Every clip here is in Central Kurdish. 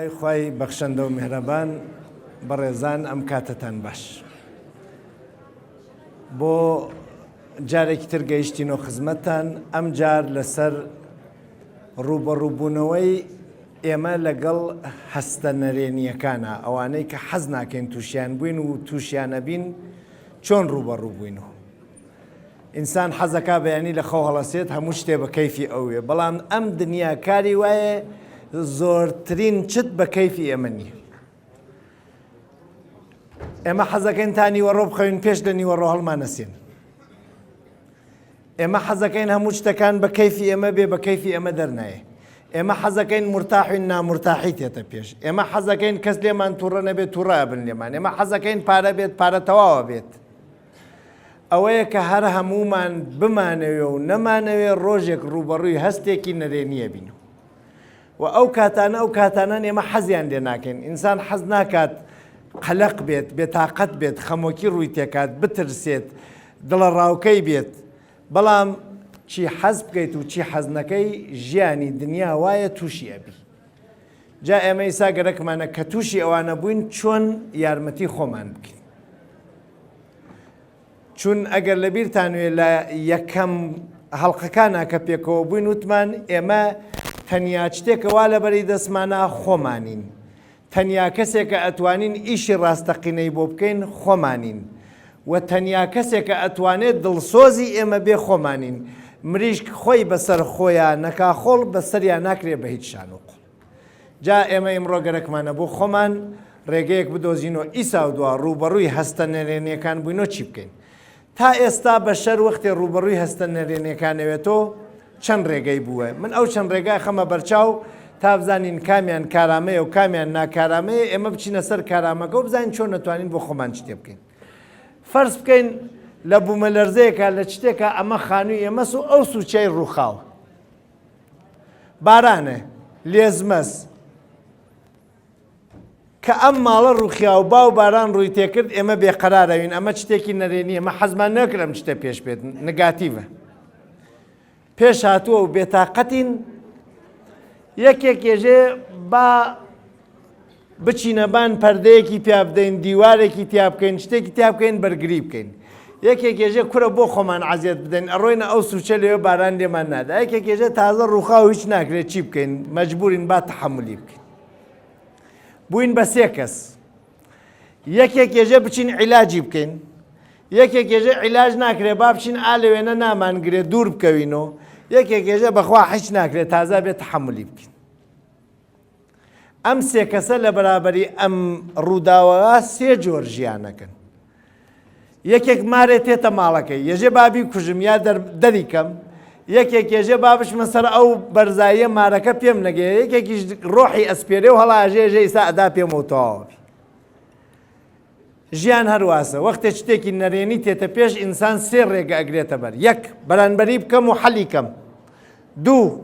ناوی خوای بەخشەندە و میهرەبان بەڕێزان ئەم کاتەتان باش بۆ جارێکی تر گەیشتینەوە خزمەتتان ئەم جار لەسەر ڕووبەڕووبوونەوەی ئێمە لەگەڵ هەستە نەرێنییەکانە ئەوانەی کە حەز ناکەین تووشیان بووین و تووشیان ئەبین چۆن ڕووبەڕوو بووین و ئینسان حەزەکا بەیانی لە خەو هەڵەسێت هەموو شتێ بە کەیفی ئەوێ بەڵام ئەم دنیا کاری وایە زۆرترین چت بە کەیفی ئێمە نییە ئێمە حەزەکەین تا نیوەڕۆ بخەوین پێش لە نیوەڕۆ هەڵمانەسێن ئێمە حەزەکەین هەموو شتەکان بە کەیفی ئێمە بێ بە کەیفی ئێمە دەرنایە ئێمە حەزەکەین مرتاحین نامرتاحی تێتە پێش ئێمە حەزەکەین کەس لێمان تووڕە نەبێت تووڕە بن لێمان ئێمە حەزەکەین پارە بێت پارە تەواوە بێت ئەوەیە کە هەر هەموومان بمانەوێ و نەمانەوێ ڕۆژێک ڕووبەڕووی هەستێکی نەرێنییە بین و ئەو کاتانە ئەو کاتانەن ئێمە حەزیان لێ ناکەین ئینسان حەز ناکات قەلەق بێت بێتاقەت بێت خەمۆکی ڕووی تێکات بترسێت دڵە ڕاوکەی بێت بەڵام چی حەز بکەیت و چی حەز نەکەی ژیانی دنیا وایە تووشی ئەبی جا ئێمە ئیسا گەرەکمانە کە تووشی ئەوانە بووین چۆن یارمەتی خۆمان بکەین چون ئەگەر لەبیرتان وێ لە یەکەم هەڵقەکانا کە پێکەوە بووین وتمان ئێمە تەنیا شتێکە وا لەبەری دەستمانە خۆمانین تەنیا کەسێکە ئەتوانین ئیشی ڕاستەقینەی بۆ بکەین خۆمانین و تەنیا کەسێکە ئەتوانێت دڵسۆزی ئێمە بێ خۆمانین مریشک خۆی بەسەر خۆیان نەکا خۆڵ بەسەریا ناکرێ بە هیچ شان و قوڵ جا ئێمە ئیمڕۆ گەرەکمانە بۆ خۆمان ڕێگەیەک بدۆزینەوە ئیسا و دوا ڕووبەڕووی هەستە نەرێنیەکان بووینەوە چی بکەین تا ئێستا بەشەر وەختێ ڕووبەڕووی هەستە نەرێنیەکانەوێتەوە چەند ڕێگەی بووە من ئەو چەند ڕێگای خەمە بەرچاو تا بزانین کامیان کارامەیە و کامیان ناکارامەیە ئێمە بچینە سەر کارامەکە و بزانین چۆن نەتوانین بۆ خۆمان شتێ بکەین فەرز بکەین لە بوومەلەرزەیەکە لە شتێکە ئەمە خانووی ئێمەس و ئەو سوچەی ڕووخاوە بارانێ، لێزمەس، کە ئەم ماڵە ڕووخیا و با و باران ڕووی تێکرد ئێمە بێقەرارەوین ئەمە شتێکی نەرێنی ئەمە حەزمان نەکرد ئەم شتە پێش بێت negative ە پێش هاتووە و بێتاقەتین یەکێک ێژێ با بچینە بان پەردەیەکی پیا بدەین دیوارێکی تیا بکەین شتێکی تیا بکەین بەرگری بکەین یەکێک ێژێ کورە بۆ خۆمان عەزیەت بدەین ئەڕۆینە ئەو سوچە لەوێ باران لێمان نادا یەکێک ێژێ تازە ڕووخا و هیچ ناکرێت چی بکەین مەجبورین با تەحەمولی بکەین بووین بە سێ کەس یەکێک ێژێ بچین عیلاجی بکەین یەکێک ێژێ عیلاج ناکرێ با بچین ئا لەوێنە نامانگرێ دوور بکەوینەوە یەکێک ێژێ بەخوا هیچ ناکرێت تازە بێت تەحەمولی بکەین ئەم سێ کەسە لە بەرابەری ئەم ڕووداوە سێ جۆر ژیانەکەن. یەکێک مارێ تێتە ماڵەکەی یەژێ بابی کوژم یا دەری کەم یەکێک یەژێ با بچمە سەر ئەو بەرزاییە مارەکە پێم نەگەیە یەکێکیش ڕۆحی ئەسپێرێ و هەڵاژێ ژێ ئیسا ئەدا پێمەوە تەواوە ژیان هەرواسە وەختێ شتێکی نەرێنی تێتە پێش ئینسان سێ ڕێگە ئەگرێتە بەر یەک بەرانبەری بکەم و حەلی کەم دوو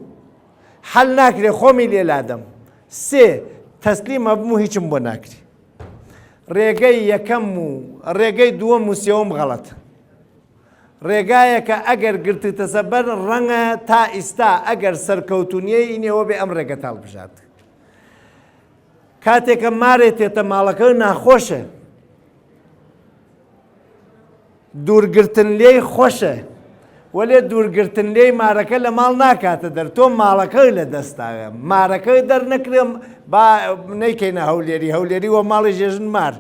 حەل ناکرێ خۆمی لێ لادەم. سێ، تەسلیم ئەبم و هیچم بۆ ناکرێ. ڕێگەی یەکەم و ڕێگەی دووەم و سێوەم غەڵەتە. ڕێگایەکە ئەگەر گرتتەسە بەر ڕەنگە تا ئیستا ئەگەر سەرکەوتوو نییە ئینێوە بێ ئەم ڕێگەت هەڵبژارد. کاتێکە مارێ تێتە ماڵەکە ناخۆشە. دوورگرتن لێی خۆشە وەلێ دوورگرتن لێی مارەکە لە ماڵ ناکاتە دەر تۆ ماڵەکەی لە دەستاوێ مارەکەی دەرنەکرێم با نەیکەینە هەولێری هەولێری وە ماڵی ژێژن مار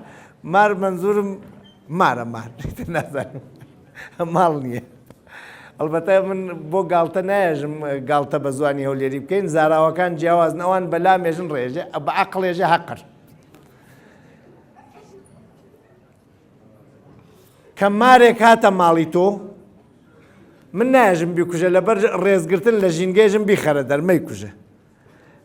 مار منزورم مارە مار نازانم ماڵ نییە ئەلبەتە من بۆ گاڵتە نایەژم گاڵتە بە زوانی هەولێری بکەین زاراوەکان جیاوازن ئەوان بەلا مێژن ڕێژێ بە عەقڵێژە هەقر کە مارێک هاتە ماڵی تۆ من نایەژم بیکوژە لەبەر ڕێزگرتن لە ژینگەیژم بیخەرە دەر مەیکوژە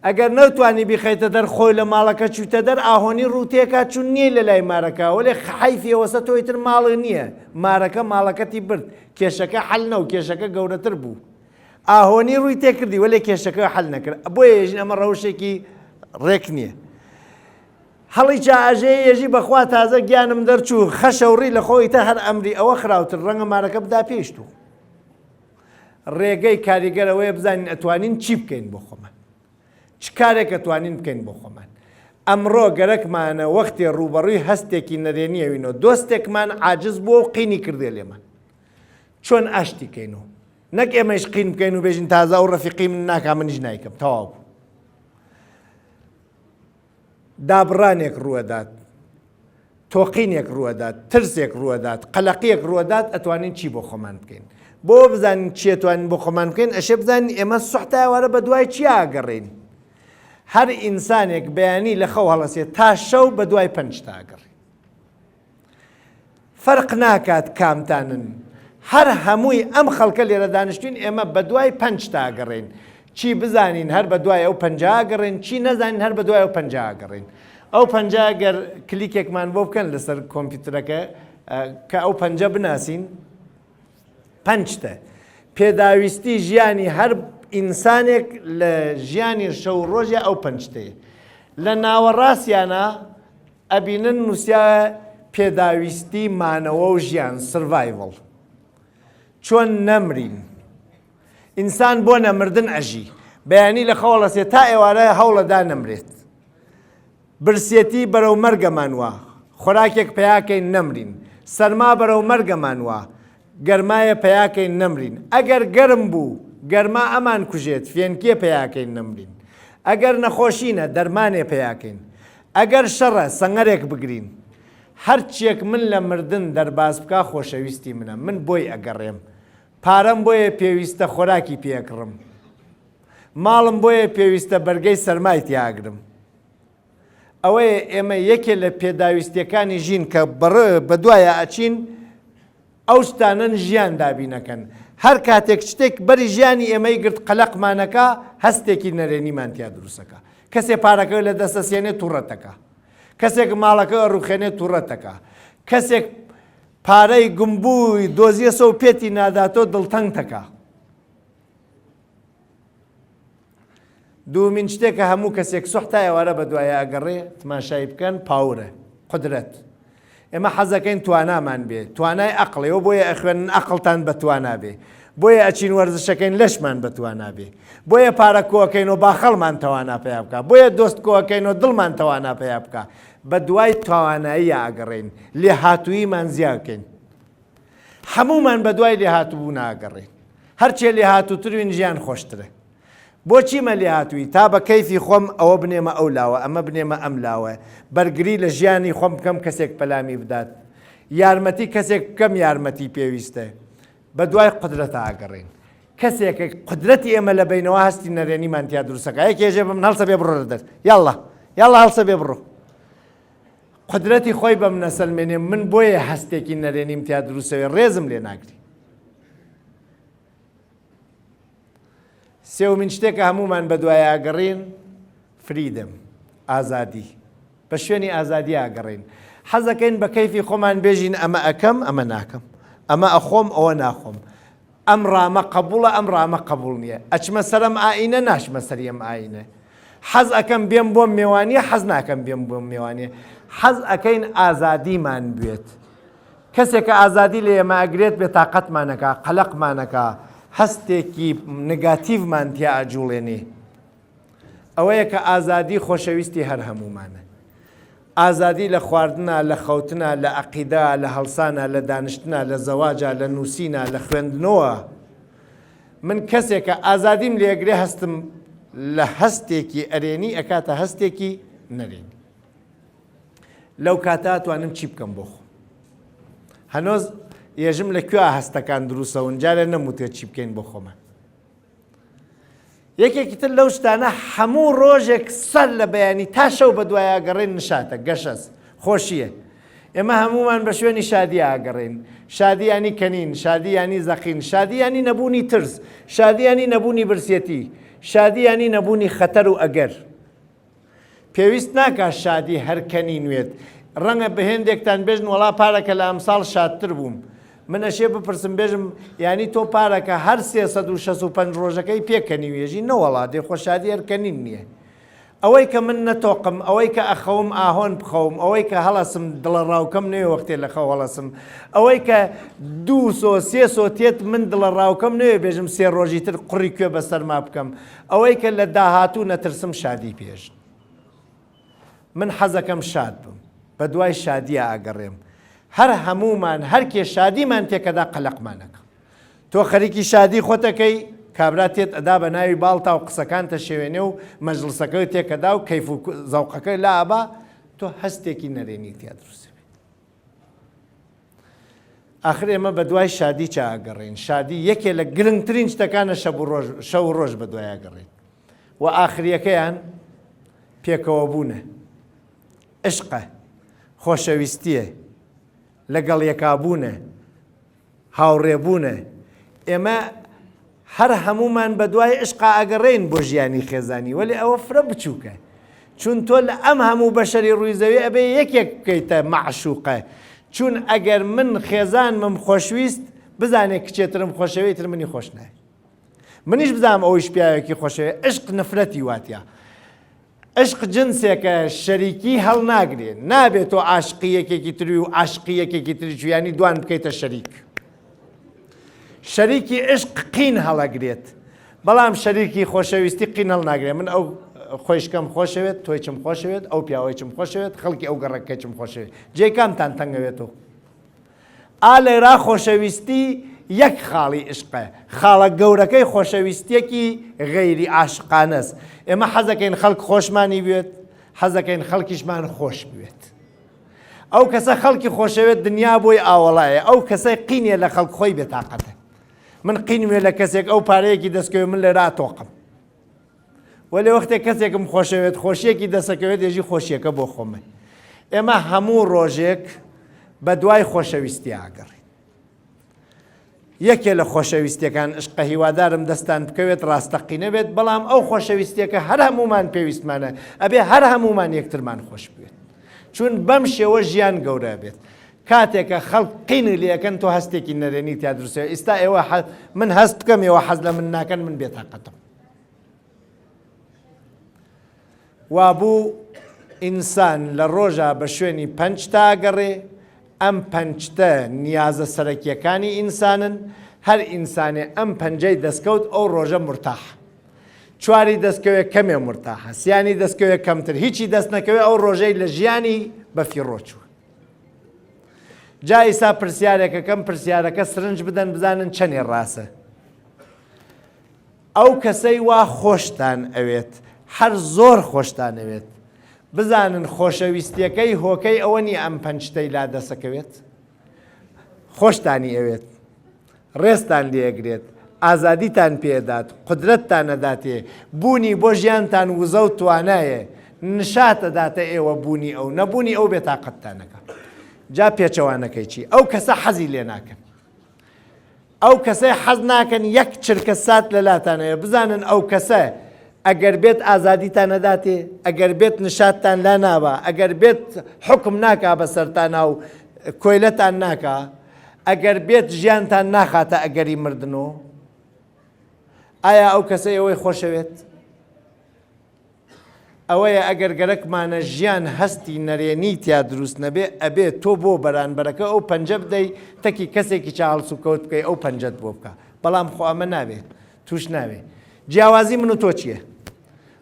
ئەگەر نەوتوانی بیخەیتە دەر خۆی لە ماڵەکە چووتە دەر ئاهۆنی ڕووتێکا چون نییە لە لای مارەکە وەلێ حەیفی ئەوەسە تۆ ئیتر ماڵی نییە مارەکە ماڵەکەتی برد کێشەکە حەل نەو کێشەکە گەورەتر بوو ئاهۆنی ڕووی تێکردی وەلێ کێشەکە حەل نەکرد بۆیە ێژین ئەمە ڕەوشێکی ڕێک نییە هەڵی چا ئەژێ یەژی بەخوا تازە گیانم دەرچوو خەشە و ڕی لە خۆ ئیتر هەر ئەمری ئەوە خراوتر ڕەنگە مارەکە بدا پێش تو ڕێگەی کاریگەر ئەوەیە بزانین ئەتوانین چی بکەین بۆ خۆمان چ کارێک ئەتوانین بکەین بۆ خۆمان. ئەمڕۆ گەرەکمانە وەختێ ڕووبەڕووی هەستێکی نەرێنی ئەوینەوە دۆستێکمان عاجز بووە و قینی کردێ لێمان چۆن ئاشتی کەینەوە نەک ئێمەیش قین بکەین و بێژین تازە ئەو ڕەفیقی من ناکا منیش نایکەم تەواو بوو. دابڕانێک ڕووەدات، تۆقینێک ڕووەدات، ترسێک ڕووەدات، قەلەقیەک ڕووەدات ئەتوانین چی بۆ خۆمان بکەین؟ بۆ بزانین چی ئەتوانین بۆ خۆمان بکەین ئەشێ بزانین ئێمە سوح تا ئێوارە بە دوای چیا ئەگەڕێین. هەر ئینسانێک بەیانی لە خەو هەڵەسێ تا شەو بە دوای پەنج تا ئەگەڕێ. فەرق ناکات کامتانن هەر هەمووی ئەم خەڵکە لێرە دانیشتوین ئێمە بەدوای پەنج تا ئەگەڕێین چی بزانین هەر بەدوای ئەو پەنجا ئەگەڕێین چی نەزانین هەر بەدوای ئەو پەنجا ئەگەڕێین ئەو پەنجا گەر کلیکێکمان بۆ بکەن لەسەر کۆمپیوتەرەکە کە ئەو پەنجە بناسین پەنجتە پێداویستی ژیانی هەر ئینسانێک لە ژیانی شەو ڕۆژێ ئەو پەنجتەیە لە ناوەڕاستیانە ئەبینن نوسیاوە پێداویستی مانەوە و ژیان Survival چۆن نەمرین ئینسان بۆ نەمردن ئەژی بەیانی لە خەوەڵەسێ تا ئێوارە هەوڵەدا نەمرێت برسێتی بەرەو مەرگەمان وا خۆراکێک پیاکەین نەمرین سەرما بەرەو مەرگەمان وا گەرمایە پیاکەین نەمرین ئەگەر گەرم بوو گەرما ئەمان کوژێت فێنکێ پیاکەین نەمرین ئەگەر نەخۆشینە دەرمانێ پیاکەین ئەگەر شەڕە سەنگەرێک بگرین. هەرچیەک من لە مردن دەرباز بکا خۆشەویستی منە من بۆی ئەگەڕێم. پارەم بۆیە پێویستە خۆراکی پێ ئەکڕم. ماڵم بۆیە پێویستە بەرگەی سەرمای تیا ئەگرم. ئەوەیە ئێمە یەکێ لە پێداویستیەکانی ژین کە بەدوایا ئەچین ئەو شتانەن ژیان دابینەکەن. هەر کاتێک شتێک بەری ژیانی ئێمەی گرت قەلەقمانەکا، هەستێکی نەرێنیمان تیا دروستەکا. کەسێ پارەکەی لە دەست ئەسێنێ توڕەتەکا. کەسێک ماڵەکەی ئەڕوخێنێ توڕەتەکا. کەسێک پارەی گومبووی دۆزیەسەو پێتی ناداتۆ دڵتەنگتەکا. دوومین شتێک کە هەموو کەسێک سوح تا ئێوارە بە دوایە ئەگەڕێ تماشای بکەن power ە قودرەت ئێمە حەزەکەین توانامان بێ توانای ئەقڵ ئێوە بۆیە ئەخوێنن ئەقڵتان بە توانا بێ بۆیە ئەچین وەرزشەکەین لەشمان بە توانا بێ بۆیە پارە کۆکەین و باخەڵمان تەوانا پەیا بکە بۆیە دۆست کۆکەین و دڵمان تەوانا پەیا بکە بە دوای تواناییە ئەگەڕێین لێهاتووییمان زیاکەین هەموومان بە دوای لێهاتووبوون ئەگەڕێین هەرچێ لێهاتووتروین ژیان خۆشترە بۆچی مە لێهاتووی تا بە کەیفی خۆم ئەوە بنێمە ئەو لاوە ئەمە بنێمە ئەم لاوە بەرگری لە ژیانی خۆم بکەم کەسێک پەلامی بدات یارمەتی کەسێک بکەم یارمەتی پێویستە بە دوای قودرەتا ئەگەڕێین کەسێک قودرەتی ئێمە لە بینەوە هەستی نەرێنیمان تیا دروستەکە یەکێژێ بە من هەڵسە بێ بڕۆ لە دەر یاڵڵا یاڵڵا هەڵسە بێ بڕۆ قودرەتی خۆی بەم نەسەلمێنێ من بۆیە هەستێکی نەرێنیم تیا دروستەوێ ڕێزم لێ ناگری سێومین شتێک کە هەموومان بەدوای ئەگەڕین freedom ئازادی بە شوێنی ئازادی ئاگەڕین حەزەکەین بە کەیفی خۆمان بێژین ئەمە ئەکەم ئەمە ناکەم ئەمە ئەخۆم ئەوە ناخۆم ئەم ڕامە قبوڵە ئەم ڕامە قبوڵ نییە ئەچمە سەرم ئاینە ناشمە سەری ئەم ئاینە حەز ئەکەم بێم بۆم مێوانیە حەز ناکەم بێم بۆم مێوانیە حەز ئەکەین ئازادیمان بێت کەسێک کە ئازادی لە ئێمە ئەگرێت بێتاقەتمان ئەکا، قەلەقمان ئەکا، هەستێکی نگاتیڤمان تیا ئەجوڵێنێ. ئەوەیە کە ئازادی خۆشەویستی هەر هەموومانە. ئازادی لە خواردنا، لە خەوتنا، لە ئەقیدە، لە هەڵسانا، لە دانیشتنا، لە زەواجا، لە نووسینا، لە خوێندنەوە. من کەسێکە ئازادیم لێگرێ هەستم لە هەستێکی ئەرێنی ئەکاتە هەستێکی نەرێنی. لەو کاتە ئەتوانم چی بکەم بۆ خۆم هەنۆز یێژم لە کوێ هەستەکان دروستەون جارێ نەموتێ چی بکەین بۆ خۆمان یەکێکی تر لەو شتانە هەموو ڕۆژێک سەر لە بەیانی تا شەو بە دوای ئاگەڕێن نشاتە گەشەس خۆشیە ئێمە هەمومان بە شوێنی شادی ئاگەڕین شادی ینی کەنین شادی ینی زەقین شادی ینی نەبوونی ترس شادی ینی نەبوونی برسێتی شادی ینی نەبوونی خەتەر و ئەگەر پێویست ناکا شادی هەر کەنی نوێت. ڕەنگە هێندێکتان بێژن وەڵا پارەکە لە ئەمساڵ شادتر بووم. من ئەشێ بپرسم بێژم یانی تۆ پارەکە هەر 365 ڕۆژەکەی پێ کەنیوێژی نەوەڵا دێ خۆ شادی هەر کەنین نییە. ئەوەی کە من نەتۆقم، ئەوەی کە ئەخەوم ئاهۆن بخەوم، ئەوەی کە هەڵەسم دڵەڕاوکەم نەوێ وەختێ لە خەو هەڵەسم، ئەوەی کە دوو سۆ سێ سۆ تێت من دڵەڕاوکەم نەوێ بێژم سێ ڕۆژی تر قوڕی کوێ بەسەرما بکەم، ئەوەی کە لە داهاتوو نەترسم شادی پێژن. من حەزەکەم شاد بم، بە دوای شادییا ئەگەڕێم. هەر هەموومان هەر کێ شادیمان تێکەدا قەلەقمان ئەکا. تۆ خەریکی شادی خۆتەکەی، کابرا تێت ئەدا بە ناوی باڵتا و قسەکانتە شێوێنێ و مەجڵسەکەی تێکەدا و کەیف و زەوقەکەی لا ئەبا، تۆ هەستێکی نەرێنی تیا دروست ئەبێت. ئاخر ئێمە بە دوای شادی چا ئەگەڕێین، شادی یەکێ لە گرنگترین شتەکانە شەب و ڕۆژ شەو و ڕۆژ بە دوای ئەگەڕێین و ئاخریەکەیان پێکەوەبوونە، عشقە، خۆشەویستییە، لەگەڵ یەکابوونە، هاوڕێبوونە، ئێمە هەر هەموومان بەدوای عشقا ئەگەڕێین بۆ ژیانی خێزانی وەلێ ئەوە فرە بچووکە چون تۆ لە ئەم هەموو بەشەری ڕووی زەوی ئەبێ یەکێک بکەیتە مەعشوقە چون ئەگەر من خێزانمم خۆشویست بزانێ کچێترم خۆشەوێ ئیتر منی خۆش ناوێ منیش بزانم ئەویش پیاوێکی خۆشەوێ عشق نفرەتی واتە عشق جنسێکە شەریکی هەڵناگرێ نابێ تۆ عاشقی یەکێکی تری و عاشقی یەکێکی تریش یانی دوان بکەیتە شەریک شەریکی عشق قین هەڵەگرێت بەڵام شەریکی خۆشەویستی قین هەڵناگرێت من ئەو خۆشکەم خۆشەوێت تۆیچم خۆشەوێت ئەو پیاوەیچم خۆشەوێت خەڵکی ئەو گەڕەکەچم خۆشەوێت جێ کامتان تەنگەوێتەوە ئا لێرا خۆشەویستی یەک خاڵی ئشقە، خاڵە گەورەکەی خۆشەویستیەکی غەیری عاشقانەس. ئێمە حەزەکەین خەڵک خۆشمانی بوێت، حەزەکەین خەڵکیشمان خۆش بوێت. ئەو کەسە خەڵکی خۆشەوێت دنیا بۆی ئاوەڵایە، ئەو کەسەی قینێ لە خەڵک خۆی بێتاقەتە. من قینمێ لە کەسێک ئەو پارەیەکی دەستکەوێت من لێرا تۆقم. وەلێ وەختێک کەسێکم خۆشەوێت خۆشیەکی دەسەکەوێت ێژی خۆشیەکە بۆ خۆمە. ئێمە هەموو ڕۆژێک بە دوای خۆشەویستی ئاگەڕین. یەکێ لە خۆشەویستیەکان عشقە هیوادارم دەستان بکەوێت ڕاستەقینە بێت بەڵام ئەو خۆشەویستیەکە هەر هەمومان پێویستمانە ئەبێ هەر هەمومان یەکترمان خۆش بوێت چون بەم شێوە ژیان گەورە بێت کاتێکە خەڵک قینی لەکەن تۆ هەستێکی نەرێنی تیا دروستێ ئیستا ئێوە من هەست بکەم ئێوە حەز لە من ناکەن من بێتاقەتم وابوو ئینسان لە ڕۆژا بە شوێنی پەنجتا ئەگەڕێ، ئەم پەنجتە نیازە سەرەکیەکانی ئینسانن، هەر ئینسانێ ئەم پەنجەی دەستکەوت ئەو ڕۆژە مورتاحە. چواری دەستکەوێ کەمێ مورتاحە، سیانی دەستکەوێ کەمتر، هیچی دەست نەکەوێ ئەو ڕۆژەی لە ژیانی بە فیڕۆ چووە. جا ئیسا پرسیارێکەکەم، پرسیارەکە سرنج بدەن بزانن چەنێ ڕاسە. ئەو کەسەی وا خۆشتان ئەوێت هەر زۆر خۆشتان ئەوێت بزانن خۆشەویستیەکەی هۆکەی ئەوە نیە ئەم پەنجتەی لا دەسەکەوێت خۆشتانی ئەوێت ڕێزتان لێگرێت ئازادیتان پێدات قدرەتتان ئەداتێ بوونی بۆ ژیانتان وزە و توانایە نشاتە داتە ئێوە بوونی ئەو نەبوونی ئەو بێتاقەتتانەکە جا پێچەوانەکەی چی ئەو کەسە حەزی لێ ناکەن ئەو کەسەی حەز ناکەن یەک چرکە سات لەلاتان هەیە بزانن ئەو کەسە ئەگەر بێت ئازادیتان نەداتێ ئەگەر بێت نشاتتان لا نابا ئەگەر بێت حکم ناکا بەسەرتانا و کۆیلەتان ناکا ئەگەر بێت ژیانتان ناخاتە ئەگەری مردن و ئایا ئەو کەسە ئێوەی خۆشەوێت؟ ئەوەیە ئەگەر گەرەکمانە ژیان هەستی نەرێنی تیا دروست نەبێ ئەبێ تۆ بۆ بەرانبەرەکە ئەو پەنجە بدەی تەکی کەسێکی چا هەڵسوکەوت بکەی ئەو پەنجەت بۆ بکا بەڵام خۆ ئەمە نابێ توش نابێ جیاوازی من و تۆ چییە؟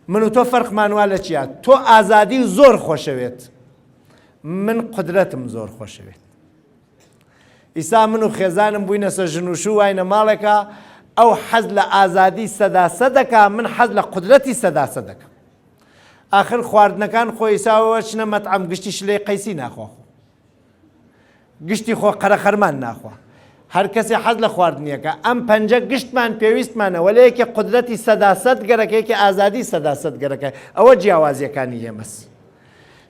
من و تۆ فەرقمان وا لە چیا تۆ ئازادی زۆر خۆشەوێت من قدرەتم زۆر خۆشەوێت ئیسا من و خێزانم بووینەسە ژن و شوو واینە ماڵێکا ئەو حەز لە ئازادی سەدا سەدەکا من حەز لە قودرەتی سەدا سەدەکەم ئاخر خواردنەکان خۆ ئیساوە چنە مەتعەم گشتی شلەی قەیسی ناخوا خۆ گشتی خۆ قەرەخەرمان ناخوا هەر کەسێ حەز لە خواردنیەکە ئەم پەنجە گشتمان پێویستمانە وەلێ یەکێ قودرەتی سەدا سەد گەرەکە یەکێ ئازادی سەدا سەد گەرەکە ئەوە جیاوازیەکانی ئێمەس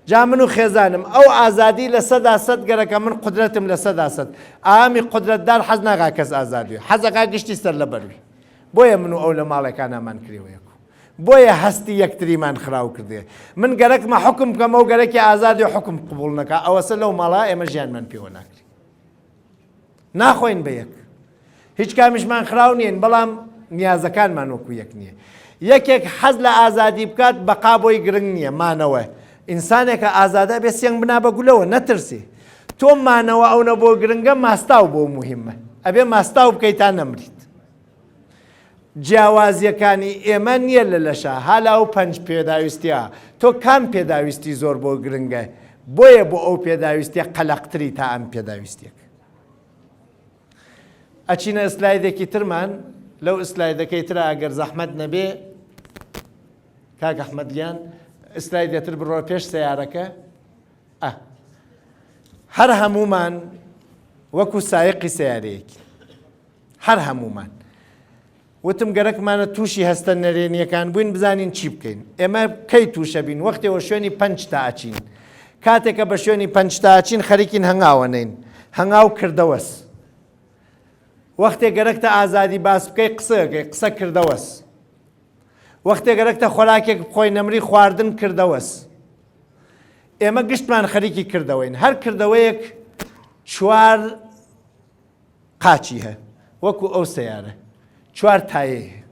جا من و خێزانم ئەو ئازادی 100% گەرەکە من قودرەتم 100% ئامی قودرەتدار حەز ناکا کەس ئازاد بێ حەزەکا گشتی سەر لەبەر بی بۆیە من و ئەو لە ماڵێکانامان کرێوە یەک و بۆیە هەستی یەکتریمان خراو کردێ من گەرەکمە حوکم بکەم ئەو گەرەکی ئازادی حوکم قبوڵ نەکا ئەوەسە لەو ماڵا ئێمە ژیانمان پێوە ناکرێ ناخۆین بە یەک. هیچ کامیشمان خراو نین بەڵام نیازەکانمان وەکو یەک نییە. یەکێک حەز لە ئازادی بکات بەقا بۆی گرنگ نییە مانەوە. ئینسانێکە ئازادە بێ سێنگ بنا بە گولەوە نەترسی. تۆ مانەوە ئەونە بۆ گرنگە ماستاو بۆ موهیمە. ئەبێ ماستاو بکەیت تا نەمریت. جیاوازیەکانی ئێمە نییە لە لەشە هالا و پەنج پێداویستە تۆ کام پێداویستی زۆر بۆ گرنگە بۆیە بۆ ئەو پێداویستیە قەلەقتری تا ئەم پێداویستیەک. ئەچینە ئسلایدێکی ترمان لەو ئسلایدەکەی ترا ئەگەر زەحمەت نەبێ کاک ئەحمەد گیان ئسلایدێ تر بڕۆ پێش سەیارەکە ئە هەر هەمومان وەکو سایقی سیارەیەکی هەر هەمومان وتم گەرەکمانە تووشی هەستە نەرێنیەکان بووین بزانین چی بکەین ئێمە کەی تووشە بین وەختێەوە شوێنی پەنج تا ئەچین کاتێکە بە شوێنی پەنج تا ئەچین خەریکین هەنگاوە نین هەنگاو کردەوەس وەختێ گەرەکتە ئازادی باس بکەی قسەکەی قسە کردەوەس وەختێ گەرەکتە خۆراکێک بخۆی نەمری خواردن کردەوەس ئێمە گشتمان خەریکی کردەوەین هەر کردەوەیەک چوار قاچی هە وەکو ئەو سەیارە چوار تایەی هەیە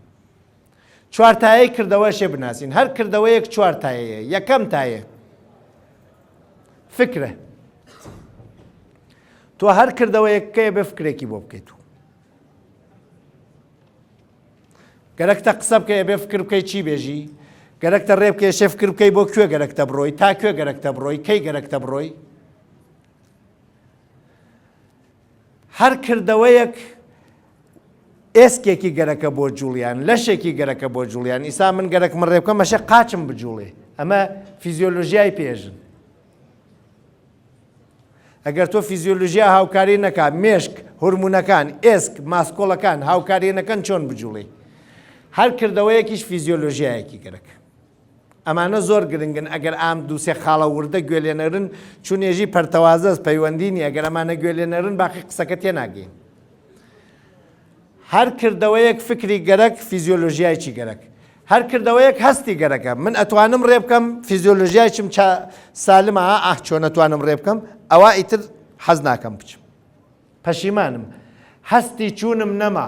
چوار تایەی کردەوەشێ بناسین هەر کردەوەیەک چوار تایەیە یەکەم تایە فکرە تۆ هەر کردەوەیەک بکەیە بە فکرێکی بۆ بکەیت و گەرەکتە قسە بکەی بێ فکر بکەی چی بێژی گەرەکتە ڕێ بکەی شێ فکر بکەی بۆ کوێ گەرەکتە بڕۆی تا کوێ گەرەکتە بڕۆی کەی گەرەکتە بڕۆی هەر کردەوەیەک ئێسکێکی گەرەکە بۆ جوڵیان، لەشێکی گەرەکە بۆ جوڵیان، ئیسا من گەرەکمە ڕێ بکەم ئەشێ قاچم بجوڵێ، ئەمە فیزیۆلۆژیای پێژن. ئەگەر تۆ فیزیۆلۆژیا هاوکاری نەکا، مێشک، هورمونەکان، ئێسک، ماسکۆڵەکان هاوکاری نەکەن چۆن بجوڵێی؟ هەر کردەوەیەکیش فیزیۆلۆژیایەکی گەرەکە. ئەمانە زۆر گرنگن ئەگەر ئام دووسێ خاڵە وردە گوێ لێ نەگرن چون ێژی پەرتەوازەس پەیوەندی نیە گەر ئەمانە گوێ لێ نەگرن باقی قسەکە تێناگەین هەر کردەوەیەک فکری گەرەک فیزیۆلۆژیای چی گەرەک هەر کردەوەیەک هەستی گەرەکە من ئەتوانم ڕێ بکەم فیزیۆلۆژیای چم چا سالمە ئاه چۆن ئەتوانم ڕێ بکەم ئەوە ئیتر حەز ناکەم بچم پەشیمانم هەستی چوونم نەما.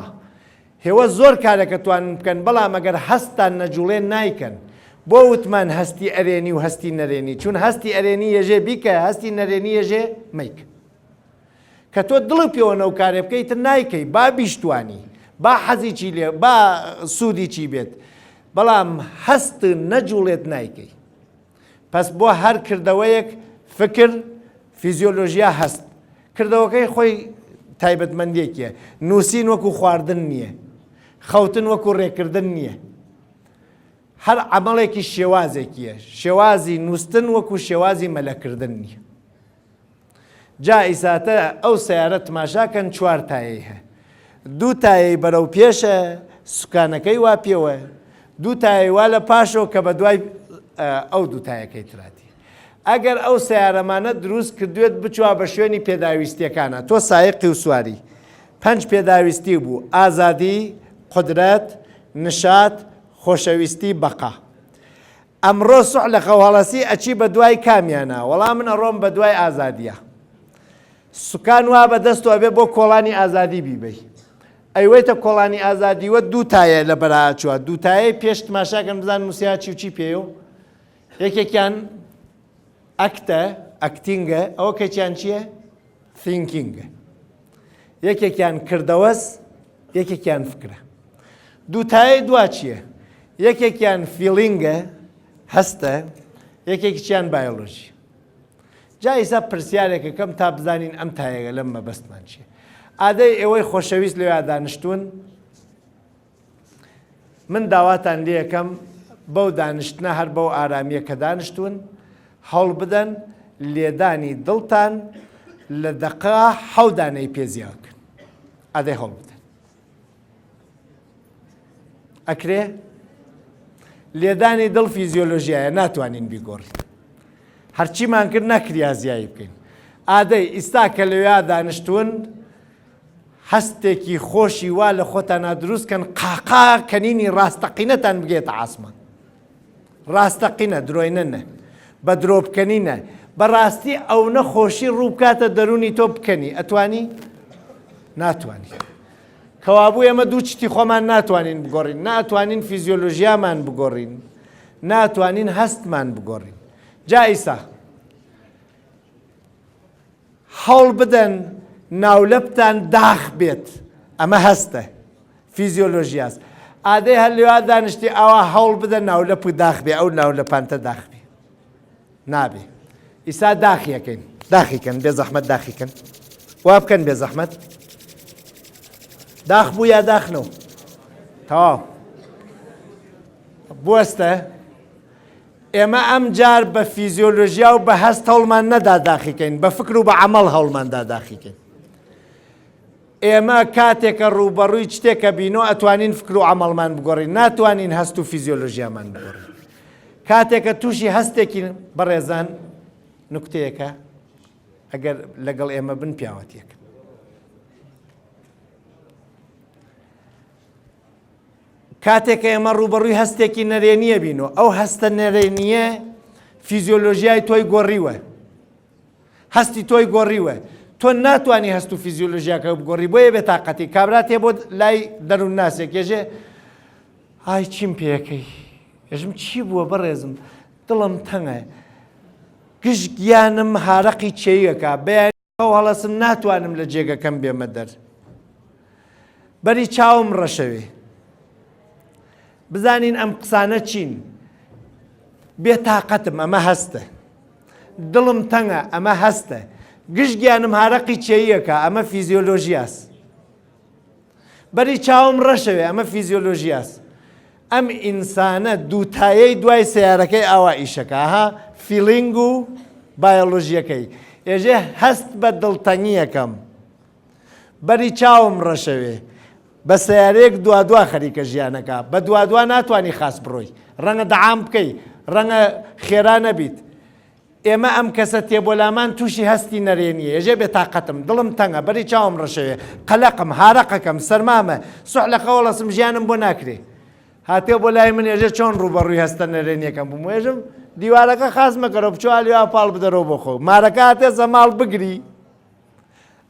هێوە زۆر کارەکە توانن بکەن بەڵام ئەگەر هەستتان نەجوڵێ نایکەن. بۆ وتمان هەستی ئەرێنی و هەستی نەرێنی چون هەستی ئەرێنی یەژێ بیکە هەستی نەرێنی یەژێ مەیکە. کە تۆ دڵت پێوە نەو کارێ بکەی تر نایکەی با بیشتوانی با حەزی چی لێ با سوودی چی بێت بەڵام هەست نەجوڵێت نایکەی. پەس بۆ هەر کردەوەیەک فکر، فیزیۆلۆژیا هەست. کردەوەکەی خۆی تایبەتمەندیەکیە. نووسین وەکو خواردن نییە. خەوتن وەکو ڕێکردن نییە. هەر عەمەڵێکی شێوازێکیە. شێوازی نووستن وەکو شێوازی مەلەکردن نییە. جا ئیساتە ئەو سەیارە تماشا کەن چوار تایەی هە دوو تایەی بەرەو پێشە سوکانەکەی وا پێوە دوو تایەی وا لە پاشەوە کە بە دوای ئەو دوو تایەکەی تراتی ئەگەر ئەو سیارەمانە دروست کردوێت بچوە بە شوێنی پێداویستیەکانە تۆ سایقی و سواری پەنج پێداویستی بوو ئازادی قدرەت نشات خۆشەویستی بەقا ئەمڕۆ سوح لە خەو هەڵەسی ئەچی بە دوای کامیانا وەڵا من ئەڕۆم بە دوای ئازادیا سوکان وا بە دەست و ئەبێ بۆ کۆڵانی ئازادی بیبەی ئەیوەیتە کۆڵانی ئازادیوە دوو تایە لە بەرا چوە دوو تایەی پێش تماشاکەن بزان نووسیا چی و چی پێیە و یەکێکیان act ە acting ە ئەوە کەچیان چییە thinking ە یەکێکیان کردەوەس یەکێکیان فکرە دووتایەی دوا چییە؟ یەکێکیان feeling ە هەستە یەکێکیان بایۆلۆژی جا ئیسا پرسیارێکەکەم تا بزانین ئەم تایەگە لەم مەبەستمان چییە ئادەی ئێوەی خۆشەویست لەوێ دانیشتون من داواتان لێکەم بەو دانیشتنە هەر بەو ئارامیە کە دانیشتون هەوڵ بدەن لێدانی دڵتان لە دەقە حەو دانەی پێ زیاد بکەن ئادەی هەوڵ بدەن ئەکرێ؟ لێدانی دڵ فیزیۆلۆژیایە ناتوانین بیگۆڕین هەرچیمان کرد نەکریا زیایی بکەین ئادەی ئیستا کە لەوێ دانیشتون هەستێکی خۆشی وا لە خۆتانا دروست کەن قاقا کەنینی ڕاستەقینەتان بگێتە عاسمان ڕاستەقینە درۆینە نە بە درۆ بکەنینە بەڕاستی ئەونە خۆشی ڕوو بکاتە دەرونی تۆ بکەنی ئەتوانی ناتوانی کەوابوو ئێمە دوو چتی خۆمان ناتوانین بگۆڕین ناتوانین فیزیۆلۆژیامان بگۆڕین ناتوانین هەستمان بگۆڕین جا ئیسا هەوڵ بدەن ناولەپتان داخ بێت ئەمە هەستە فیزیۆلۆژیاس. ئادەی هەر لێوا دانیشتی ئاوا هەوڵ بدە ناولەپ و داخ بێ ئەو ناولەپانتە داخ بێ نابێ ئیسا داخیەکەین داخیکەن بێ زەحمەت داخیکەن وا بکەن بێ زەحمەت داخ بوو یا داخنەوە تەواو بوەستە ئێمە ئەم جار بە فیزیۆلۆژیا و بە هەست هەوڵمان نەدا داخیکەین بە فکر و بە عمل هەوڵماندا داخیکەین ئێمە کاتێکە ڕووبەڕووی شتێکە بینۆ ئەتوانین فکر و عملمان بگۆڕین ناتوانین هەست و فیزیۆلۆژیامان بگۆڕین کاتێکە تووشی هەستێکی بەڕێزان نوکتەیەکە ئەگەر لەگەڵ ئێمە بن پیاوەتیەکە کاتێک کە ئێمە ڕووبەڕووی هەستێکی نەرێنیە بین و ئەو هەستە نەرێنیە فیزیۆلۆژیای تۆی گۆڕیوە هەستی تۆی گۆڕیوە تۆ ناتوانانی هەست و فیزیۆلۆژیاکە بگۆڕی بۆیە بێتاقەتی کابرا تێ بۆ لای دەروونناسێک ێژێ ئای چیم پێەکەی ێژم چی بووە بەڕێزم دڵم تەنگە گشت گیانم هارەقی چێیەکە بەیان خەو هەڵەسم ناتوانم لە جێگەکەم بێمە دەر بەری چاوم ڕەشەوێ بزانین ئەم قسانە چین بێتاقەتم ئەمە هەستە دڵم تەنگە ئەمە هەستە گشت گیانم هارەقی چێیەکە ئەمە فیزیۆلۆژیاس بەری چاوم ڕەشەوێ ئەمە فیزیۆلۆژیاس ئەم ئینسانە دووتایەی دوای سەیارەکەی ئاوا ئیشەکە ها feeling و بایۆلۆژیەکەی ئێژێ هەست بە دڵتەنگیەکەم بەری چاوم ڕەشەوێ بە سیارەیەک دوادوا خەریکە ژیانەکە بە دوادوا ناتوانانی خاس بڕۆی ڕەنگە دەعام بکەی ڕەنگە خێرا نەبیت ئێمە ئەم کەسە تێ بۆ لامان تووشی هەستی نەرێنیە ێژێ بێتاقەتم دڵم تەنگە بەری چاوم ڕەشەوێ قەلەقم هارەقەکەم سەرمامە سوح لە خەوەڵەسم ژیانم بۆ ناکرێ هاتێ بۆ لای من ێژێ چۆن ڕووبەڕووی هەستە نەرێنیەکەم بووم وێژم دیوارەکە خاس مەکەرەوە بچۆ ئالیوا پاڵ بدەرەوە بۆ خۆ مارەکە هاتێ زەماڵ بگری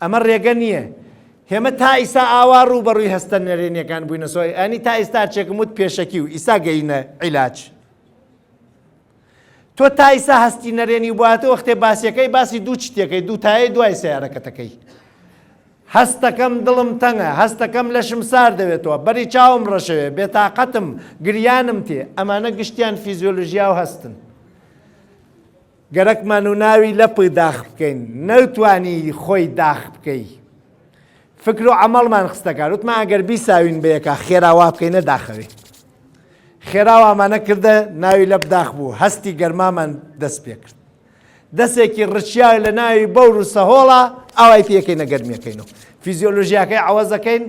ئەمە ڕێگە نییە هێمە تا ئیسا ئاوا ڕووبەڕووی هەستە نەرێنیەکان بووینە سۆی ئەنی تا ئیستا چێکم وت پێشەکی و ئیسا گەینە عیلاج تۆ تا ئیسا هەستی نەرێنی بواتە وەختێ باسیەکەی باسی دوو چتێکەی دوو تایەی دوای سیارەکەتەکەی هەستەکەم دڵم تەنگە هەستەکەم لەشم سار دەوێتەوە بەری چاوم ڕەشەوێ بێتاقەتم گریانم تێ ئەمانە گشتیان فیزیۆلۆژیا و هەستن گەرەکمان و ناوی لەپ داخ بکەین نەوتوانی خۆی داخ بکەی فکر و عملمان خستەکار وتمان ئەگەر بیساوین بەیەکا خێرا وا بکەینە داخەوێ خێرا وامانە کردە ناوی لەپ داخ بوو هەستی گەرمامان دەست پێکرد دەسێکی ڕچیا لە ناوی بەور و سەهۆڵا ئاوای پێکەینە گەرمیەکەین و فیزیۆلۆژیاکەی عەوەزەکەین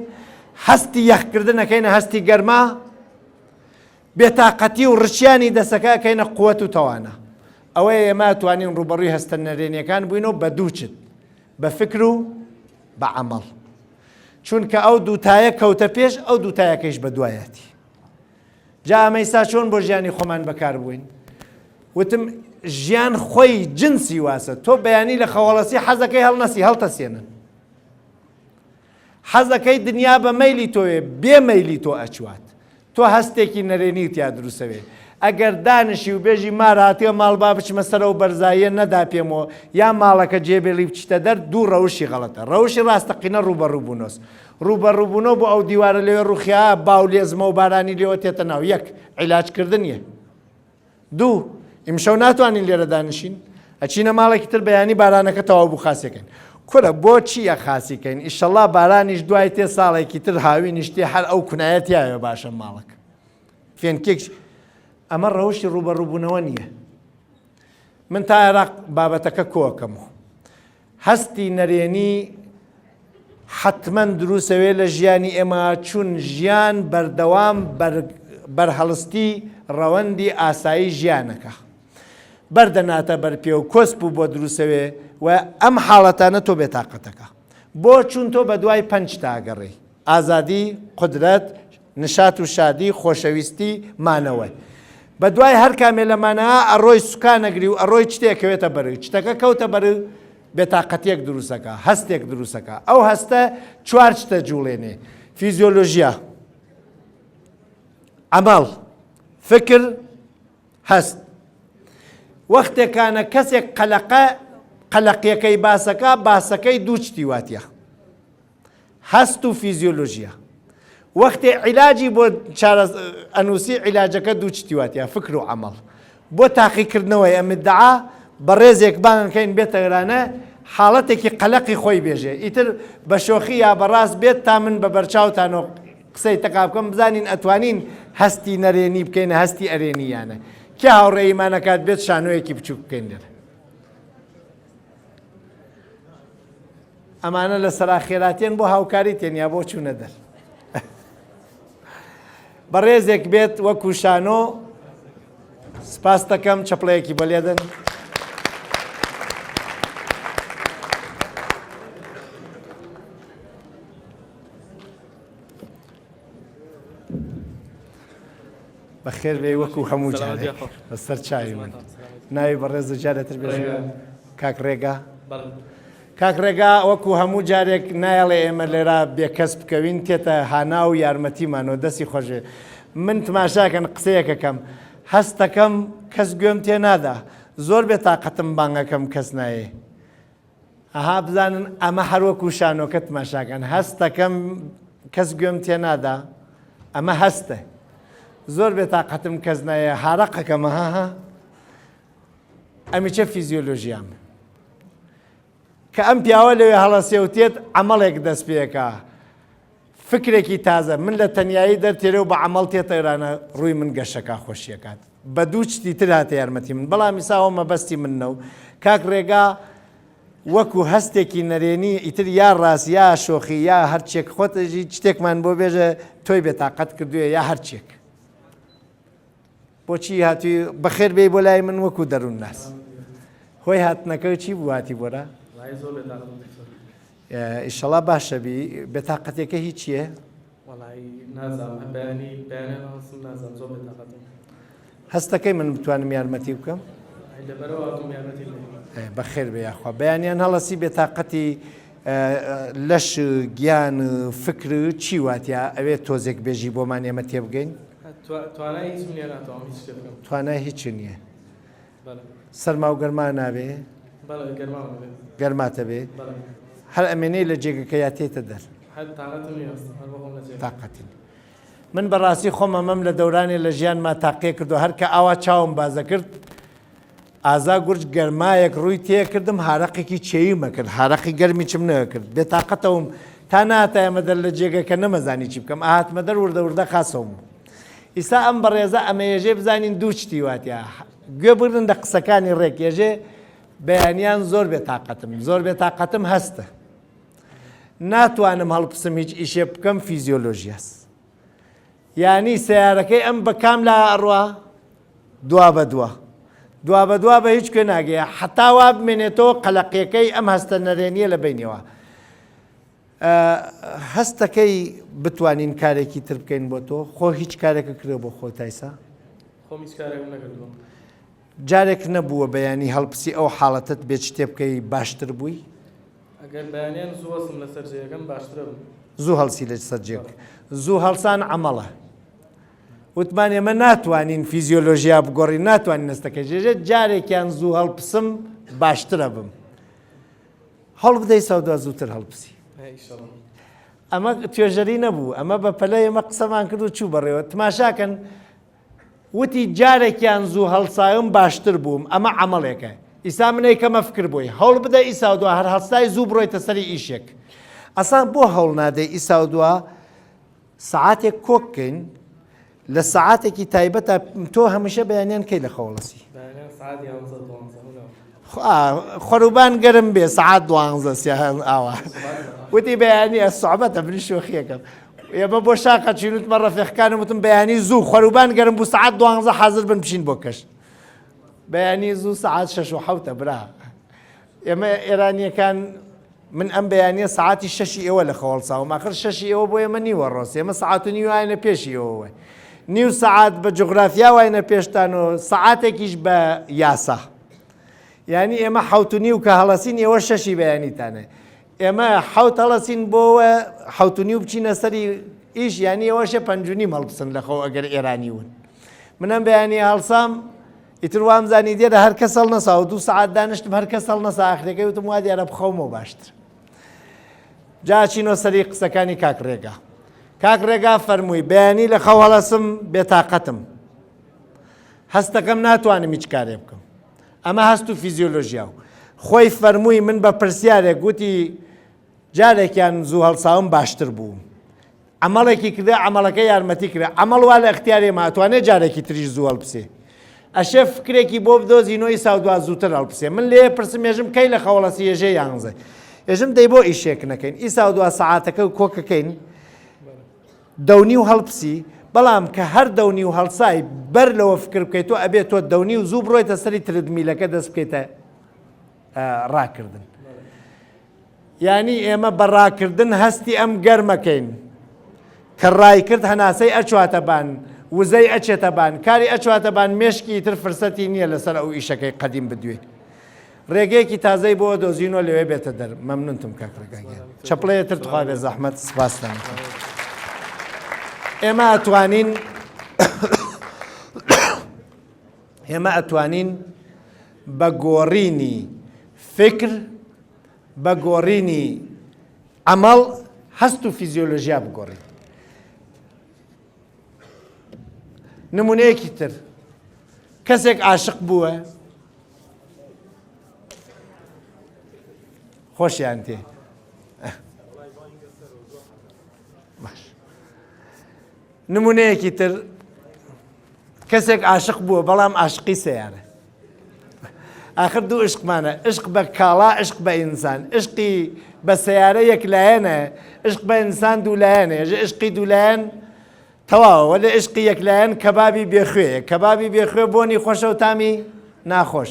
هەستی یەخکردنەکەینە هەستی گەرما بێتاقەتی و ڕچیانی دەسەکە ئەکەینە قوت و تەوانە ئەوەیە ئێمە توانین ڕووبەڕووی هەستە نەرێنیەکان بووینەوە بە دووچت بە فکر و بە عەمەڵ چونکە ئەو دووتایە کەوتە پێش ئەو دووتایەکەیش بە دوایەتی جا ئەمە ئیستا چۆن بۆ ژیانی خۆمان بەکار بووین وتم ژیان خۆی جنسی واسە تۆ بەیانی لە خەوەڵەسی حەزەکەی هەڵنەسی هەڵتەسێنن حەزەکەی دنیا بە مەیلی تۆێ بێ مەیلی تۆ ئەچوات تۆ هەستێکی نەرێنی تیا دروسەوێ ئەگەر دانشی و بێژی مار هاتیە ماڵ با بچمە سەرەو بەرزاییە نەدا پێمەوە یا ماڵەکە جێ بێڵی بچیتە دەر دوو ڕەوشی غەڵەتە ڕەوشی ڕاستەقینە ڕووبەڕوو بوونۆس ڕووبەڕوو بوونەوە بۆ ئەو دیوارە لەوێ ڕووخیا باو لێزمە و بارانی لێوە تێتە ناو یەک عیلاج کردن یە دوو ئیمشەو ناتوانین لێرە دانیشین ئەچینە ماڵێکی تر بەیانی بارانەکە تەواو بوو خاسیەکەین کورە بۆچی ئەخاسیکەین ئیشەڵا بارانیش دوای تێ ساڵێکی تر هاوینیش تێ هەر ئەو کونایە تیاوێ باشە ماڵەکە فێنکێک ئەمە ڕەوشی ڕووبەڕووبوونەوە نییە من تا عێراق بابەتەکە کۆکەمەوە هەستی نەرێنی حەتمەن دروسەوێ لە ژیانی ئێمە چون ژیان بەردەوام بەرهەڵستی ڕەوەندی ئاسایی ژیانەکە بەردەناتە بەر پێ و کۆسپ و بۆ دروسەوێ و ئەم حاڵەتانە تۆ بێتاقەتەکە بۆ چون تۆ بە دوای پەنج تاگەڕێی ئازادی قودرەت نشات و شادی خۆشەویستی مانەوە. بە دوای هەر کامێ لەمانە ئەڕۆی سوکانەگری و ئەڕۆی چتێ ئەکەوێتە بەر. چتەکە کەوتە بەر بێتاقەتیەک دروسەکا، هەستێک دروسەکا. ئەو هەستە چوار چتە جوڵێنێ، فیزیۆلۆژیا، عەمەڵ، فکر، هەست. وەختێکانە کەسێک قەلەقە، قەلەقیەکەی باسەکا، باسەکەی دوو چتی واتیە. هەست و فیزیۆلۆژیە. وەختێ عیلاجی بۆ چارە ئەنووسی عیلاجەکە دوو چتی واتە فکر و عەمەڵ. بۆ تاقیکردنەوەی ئەم ادعا بەڕێزێک بانگەکەین بێتە ئێرانە حاڵەتێکی قەلەقی خۆی بێژێ ئیتر بە شۆخی یا بە ڕاست بێت تا من بە بەرچاوتانەوە قسەی تەقا بکەم بزانین ئەتوانین هەستی نەرێنی بکەینە هەستی ئەرێنی یانە کێ هاوڕێیمان ئەکات بێت شانۆیەکی بچووک بکەین لێرە. ئەمانە لە سەرا خێراتێن بۆ هاوکاری تێن یا بۆ چوونە دەر بەڕێزێک بێت وەکو شانۆ سپاس دەکەم چەپڵەیەکی بۆ لێدەن. بەخێر بێی وەکو هەموو جارێک بەسەر چاوی من ناوی بەڕێزە جارێتر بێژە کاک ڕێگا کاک ڕێگا وەکو هەموو جارێک نایەڵێ ئێمە لێرە بێکەس بکەوین تێتە هانا و یارمەتیمانەوە دەستی خۆشێ من تماشاکەن قسەیەکەکەم هەستەکەم کەس گوێم تێ نادا زۆر بێ تاقەتم بانگەکەم کەس نایێ ئەها بزانن ئەمە هەر وەکو شانۆکە تماشاکەن هەستەکەم کەس گوێم تێ نادا ئەمە هەستە زۆر بێ تاقەتم کەس نایە هارەقەکەمە ها ئەمیچە فیزیۆلۆژیام کە ئەم پیاوە لەوێ هەڵەسێوتێت عملێک دەست پێکا فکرێکی تازە من لە تەنیایی دەرتێرێ و بە عەمەڵ تێتە ئێرانە ڕووی من گەشەکا خۆشیەکات بە دوو چتی تر هاتە یارمەتی من بەڵام ئیسا ئەوە مەبەستی من نەو کاک ڕێگا وەکو هەستێکی نەرێنی ئیتر یا ڕاست یا شۆخی یا هەرچێک خۆتەژی شتێکمان بۆ بێژە تۆی بێتاقەت کردوێ یا هەرچێک بۆچی هاتووی بەخێر بێی بۆ لای من وەکو دەروون ناس هۆی هاتنەکە چی بوو هاتی بۆرا ئیشەڵا باشە بی بێتاقەتێکە هی چییە؟ هەستەکەی من بتوانم یارمەتی بکەم بەخێر بێ یاخوا بەیانیان هەڵەسی بێتاقەتی لەش گیان فکر چی واتە ئەوێ تۆزێک بێژی بۆمان ئێمە تێبگەین توانای هیچ نییە سەرما و گەرما نابێ؟ بەڵێ گەرمام ئەبێ. گەرمات ئەبێ؟ بەڵێ. هەر ئەمێنەی لە جێگەکە یا تێیتە دەر؟ هەر تاقەتم نییە ئەسڵەن هەر بۆخۆم لە جێگەم. تاقەتی نییە. من بەڕاستی خۆم ئەمەم لە دەورانێ لە ژیانما تاقێ کردووە هەر کە ئاوا چاوم بازە کرد ئازا گورج گەرمایەک ڕووی تێکردم هارەقێکی چێویم ئەکرد هارەقی گەرمیچم نەکرد بێتاقەتەوم تا ناتایەمە دەر لە جێگەکە نەمەزانی چی بکەم ئەهاتمە دەر وردە وردە خاسەوم بوو. ئیستا ئەم بەڕێزە ئەمەیەژێ بزانین دوو شتی واتە گوێ بگرن لە قسەکانی ڕێک ێژێ بەیانیان زۆر بێتاقەتم زۆر بێتاقەتم هەستە ناتوانم هەڵپسم هیچ ئیشێ بکەم فیزیۆلۆژیاس یانی سیارەکەی ئەم بە کام لا ئەڕوا دوا بە دوا دوا بە دوا بە هیچ کوێ ناگەیە حتا وا بمێنێتەوە قەلەقیەکەی ئەم هەستە نەرێنیە لە بینیەوە هەستەکەی بتوانین کارێکی تر بکەین بۆ تۆ خۆ هیچ کارێکە کرێ بۆ خۆ تایسا؟ خۆم هیچ کارێکم نەکردووە. جارێک نەبووە بەیانی هەڵپسی ئەو حاڵەتەت بێ چ تێبکەی باشتر بووی؟ ئەگەر بەیانیان زوو هەڵسم لەسەر جێیەکەم باشترە بم. زوو هەڵسی لەسەر جێک زوو هەڵسان عەمەڵە وتمان ئێمە ناتوانین فیزیۆلۆژیا بگۆڕین ناتوانین هەستەکە ژێژێت جارێکیان زوو هەڵپسم باشترە بم هەوڵ بدەی سەودا زووتر هەڵپسی ئەمە توێژەری نەبوو ئەمە بە پەلە ئێمە قسەمان کرد و چوو بەڕێوە تماشاکەن وتی جارێکیان زوو هەڵساوم باشتر بووم ئەمە عملێکە ئیسا منەی کەمە فکر بووی هەوڵ بدە ئیسا و دوا هەر هەڵسای زوو بڕۆیتە سەری ئیشێک ئەسان بۆ هەوڵ نادەی ئیسا و دوا سەعاتێک کۆک کەین لە سەعاتێکی تایبەتە تۆ هەمیشە بەیانیان کەی لە خەوڵەسی خۆروبان گەرم بێ سەعات دوانزە سیان ئاوا وتی بەیانی سوعبەتە من شۆخیەکەم ئێمە بۆ شاقە چین وتمە ڕەفیقەکانم وتم بەیانی زوو خۆروبان گەرم بوو سەعات دوانزە حاضر بن بچین بۆ کەش بەیانی زوو سەعات شەش و حەوتە برا ئێمە ئێرانیەکان من ئەم بەیانیە سەعاتی شەشی ئێوە لە خەو هەڵساوم ئاخر شەشی ئێوە بۆ ئێمە نیوە ڕۆست ئێمە سەعات و نیو واینە پێشی ئێوەوە نیو سەعات بە جوغرافیا واینە پێشتان و سەعاتێکیش بە یاسا یعنی ئێمە حەوت و نیو کە هەڵەسین ئێوە شەشی بەیانیتانە ئێمە حەوت هەڵەسین بۆوە حەوت و نیو بچینە سەری ئیش یعنی ئێوەشە پەنج و نیم هەڵبسن لە خەو ئەگەر ئێرانی ون منم بەیانی هەڵسام ئیتر وامزانی دیارە هەر کەس هەڵنەسا و دوو سەعات دانیشتم هەر کەس هەڵنەسا ئاخرەکەی وتم وا دیارە بخەومەوە باشتر جا چینۆ سەری قسەکانی کاک ڕێگا. کاک ڕێگا فەرمووی بەیانی لە خەو هەڵەسم بێتاقەتم هەستەکەم ناتوانم هیچ کارێ بکەم ئەمە هەست و فیزیۆلۆژیا و خۆی فەرمووی من بە پرسیارێک گوتی جارێکیان زوو هەڵساوم باشتر بوو عەمەڵێکی کردە عەمەڵەکە یارمەتی کرا عەمەڵ وا لە ئەختیارێ ما ئەتوانێ جارێکی تریش زوو هەڵبسێ ئەشێ فکرێکی بۆ بدۆزینۆ ئیسا و دوا زووتر هەڵبسێ من لێ پرسم ێژم کەی لە خەوەڵەسی ێژێ یانزە ێژم دەی بۆ ئیشێک نەکەین ئیسا و دوا سەعاتەکە و کۆکەکەین دەونی و هەڵپسی بەڵام کە هەر دەونی و هەڵسای بەر لەوە فکر بکەیت تۆ ئەبێت تۆ دەونی و زوو بڕۆیتە سەری treadmill ەکە دەست بکەیتە ڕاکردن. یانی ئێمە بە ڕاکردن هەستی ئەم گەرمەکەین کە ڕایکرد هەناسەی ئەچواتە بان وزەی ئەچێتە بان کاری ئەچواتە بان مێشکی ئیتر فرسەتی نییە لەسەر ئەو ئیشەکەی قەدیم بدوێ ڕێگەیەکی تازەی بۆ دۆزینۆ لەوێ بێتە دەر مەمنونتم کاک ڕێگا گیان چەپڵەیە تر تخوا بێ زەحمەت سپاستان ئێمە ئەتوانین ئێمە ئەتوانین بە گۆڕینی فکر بە گۆڕینی عەمەڵ هەست و فیزیۆلۆژیا بگۆڕین. نمونەیەکی تر کەسێک عاشق بووە خۆشیان تێ باش نمونەیەکی تر کەسێک عاشق بووە بەڵام عاشقی سەیارە ئاخر دوو عشقمانە عشق بە کاڵا عشق بە ئینسان عشقی بە سەیارە یەک لایەنە عشق بە ئینسان دوو لایەنە عشقی دوو لایەن تەواوە وەلێ عشقی یەک لایەن کەبابی بێخوێ کەبابی بێخوێ بۆنی خۆشە و تامی ناخۆش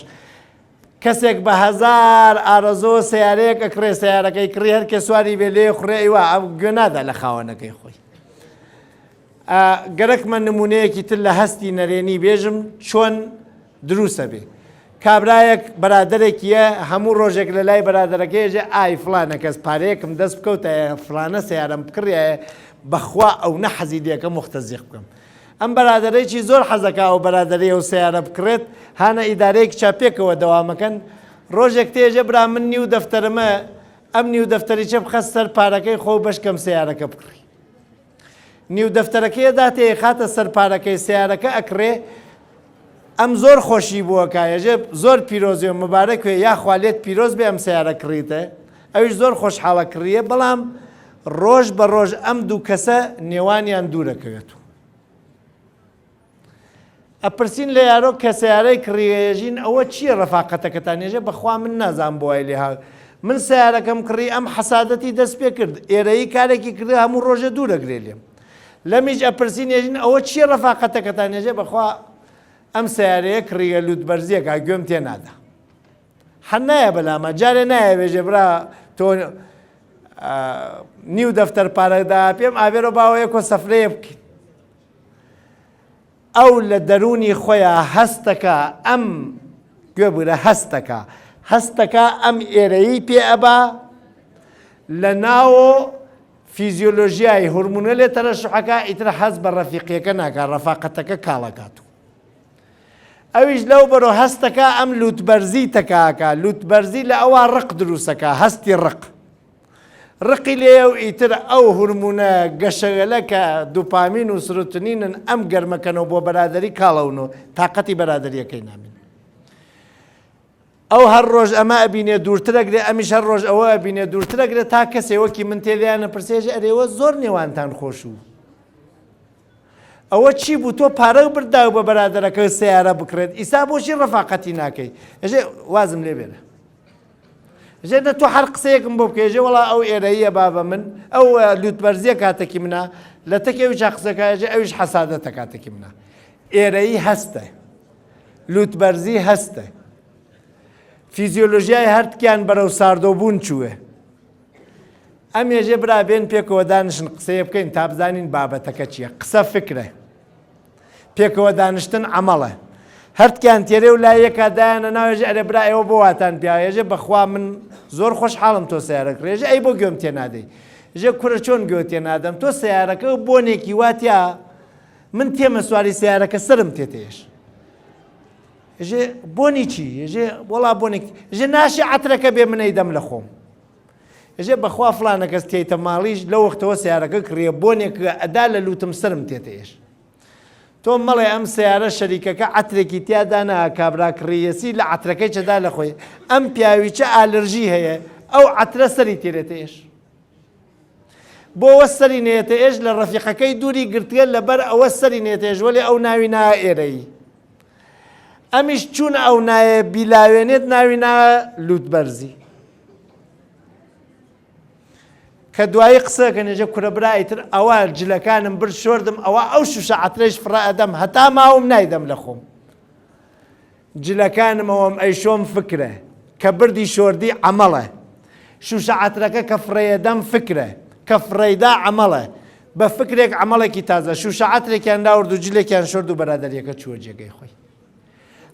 کەسێک بە هەزار ئارەزۆ سیارەیەک ئەکڕێ سیارەکەی کڕی هەر کێ سواری بێ لێ خوڕێ ئیوا ئەو گوێ نادا لە خاوەنەکەی خۆی گەرەکمە نمونەیەکی تر لە هەستی نەرێنی بێژم چۆن دروسە بێ کابرایەک بەرادەرێکیە هەموو ڕۆژێک لە لای بەرادەرەکەیژێ ئای فلانە کەس پارەیەکم دەست بکەوتایە فلانە سیارەم بکڕیایە بەخوا ئەو نە حەزی لەکەم وەختە زیق بکەم ئەم بەرادەرێکی زۆر حەزەکە ئەو بەرادەری ئەو سیارە بکڕێت هانە ئیدارەیەک چا پێکەوە دەوامەکەن ڕۆژێک تێژێ برا من نیو دەفتەرمە ئەم نیو دەفتەریچە بخە سەر پارەکەی خۆ بەشکەم سیارەکە بکڕی نیو دەفتەرەکەی ئەداتێ ئەیخاتە سەر پارەکەی سەیارەکە ئەکڕێ ئەم زۆر خۆشی بووە کایەژێ زۆر پیرۆزێ و مبارەک وێ یاخوا لێت پیرۆز بێ ئەم سەیارە کڕیتە ئەویش زۆر خۆشحاڵە کڕیە بەڵام ڕۆژ بە ڕۆژ ئەم دوو کەسە نێوانیان دوورەکەوێت و ئەپرسین لە یارۆ کە سەیارەی کڕیوە یەژین ئەوە چییە ڕەفاقەتەکەتان یەژێ بەخوا من نازانم بۆ وای لێ هات من سەیارەکەم کڕی ئەم حەسادەتی دەست پێ کرد ئێرەیی کارێکی کرد هەموو ڕۆژێ دوورەگرێ لێم لەمیش ئەپرسین یەژین ئەوە چییە ڕەفاقەتەکەتان یەژێ بەخوا ئەم سەیارەیە کڕیوە لووتبەرزیەکە گوێم تێ نادا حەن نایە بەلامە جارێ نایە بێژێ برا تۆ نیو دەفتەر پارەدا پێم ئاوێرە باوەیە کۆ سەفرەیە بکەین ئەو لە دەروونی خۆیا هەستەکا ئەم، گوێ بگرە، هەستەکا، هەستەکا ئەم ئێرەیی پێ ئەبا، لە ناوۆ فیزیۆلۆژیای هورمونە لێ تەرەشوحەکا ئیتر حەز بە ڕەفیقیەکە ناکا، ڕەفاقەتەکە کاڵەکات و ئەویش لەو بەرۆ هەستەکا ئەم لوتبەرزی تەکاکا، لوتبەرزی لە ئەوا ڕق دروسەکا، هەستی ڕق. ڕقی لێیە و ئیتر ئەو هورمونە گەشەگەلە کە دوپامین و سروتنینن ئەم گەرمەکەنەوە بۆ بەرادەری کاڵەون و تاقەتی بەرادەریەکەی نامێنێ. ئەو هەر ڕۆژ ئەمە ئەبینێ دوورترەگرێ ئەمیش هەر ڕۆژ ئەوە ئەبینێ دوورترەگرێ تا کەسێ وەکی من تێ لێیان ئەپرسێ ئەرێوە زۆر نێوانتان خۆش و ئەوە چی بوو تۆ پارە برد داو بە بەرادەرەکە سەیارە بکڕێت ئیسا بۆچی ڕەفاقەتی ناکەی ئەژێ وازم لێ بێنە ژێ دە تۆ هەر قسەیەکم بۆ بکەی ژێ وەڵا ئەو ئێرەییە بابە من ئەو لوتبەرزیە کاتەکی منە لە تەکی ئەویش قسەکە ژێ ئەویش حەسادەتە کاتەکی منە ئێرەیی هەستە لوتبەرزی هەستە فیزیۆلۆژیای هەرتکیان بەرەو ساردۆبوون چووە ئەم ێژێ برا بێن پێکەوە دانیشن قسەیە بکەین تا بزانین بابەتەکە چییە قسە فکرە پێکەوە دانیشتن عەمەڵە. هەرتکیان تێرێ و لای یەکا دایانە ناو ێژێ ئەرێ برا ئێوە بۆ واتان پیا ێژێ بەخوا من زۆر خۆشحاڵم تۆ سەیارە کڕی ێژێ ئەی بۆ گوێم تێ نادەی ێژێ کورە چۆن گوێ تێ نادەم تۆ سەیارەکە و بۆنێکی وا تیا من تێمە سواری سەیارەکە سەرم تێتە ێژ ێژێ بۆنی چی ێژێ وەڵا بۆنێک ێژێ ناشێ عەترەکە بێ من ئەیدەم لە خۆم. ئەژێ بەخوا فڵانە کەس تێیتە ماڵیش لەو وەختەوە سەیارەکە کڕیە بۆنێک ئەدا لە لوتم سەرم تێتە ئێش. تۆ مەڵێ ئەم سەیارە شەریکەکە عەترێکی تیا دانا کابرا کڕیەسی لە عەترەکەی چەدا لە خۆی ئەم پیاویچە ئالرژی هەیە ئەو عەترە سەری تێرێتە ئێش. بۆ وە سەری نێتە ئێش لە ڕەفیقەکەی دووری گرتگە لەبەر ئەوە سەری نێتە ئێش وەلێ ئەو ناوی نا ئێرەیی. ئەمیش چون ئەو نایە بیلاوێنێت ناوی نا لوتبەرزی. کە دوایی قسەکە نێژە کورە برا ئیتر ئەوە جلەکانم برد شۆردم ئەوە ئەو شوشە عەترەیش فڕە ئەدەم هەتا ماوم نایدەم لە خۆم جلەکانم ئەوەم ئەیشۆم فکرە کە بردی شۆردی عەمەڵە شوشە عەترەکە کە فڕێیەدەم فکرە کە فڕێیدا عەمەڵە بە فکرێک عەمەڵێکی تازە شوشە عەترێکیان لاورد و جلێکیان شۆرد و بەرادەریەکە چووە جێگەی خۆی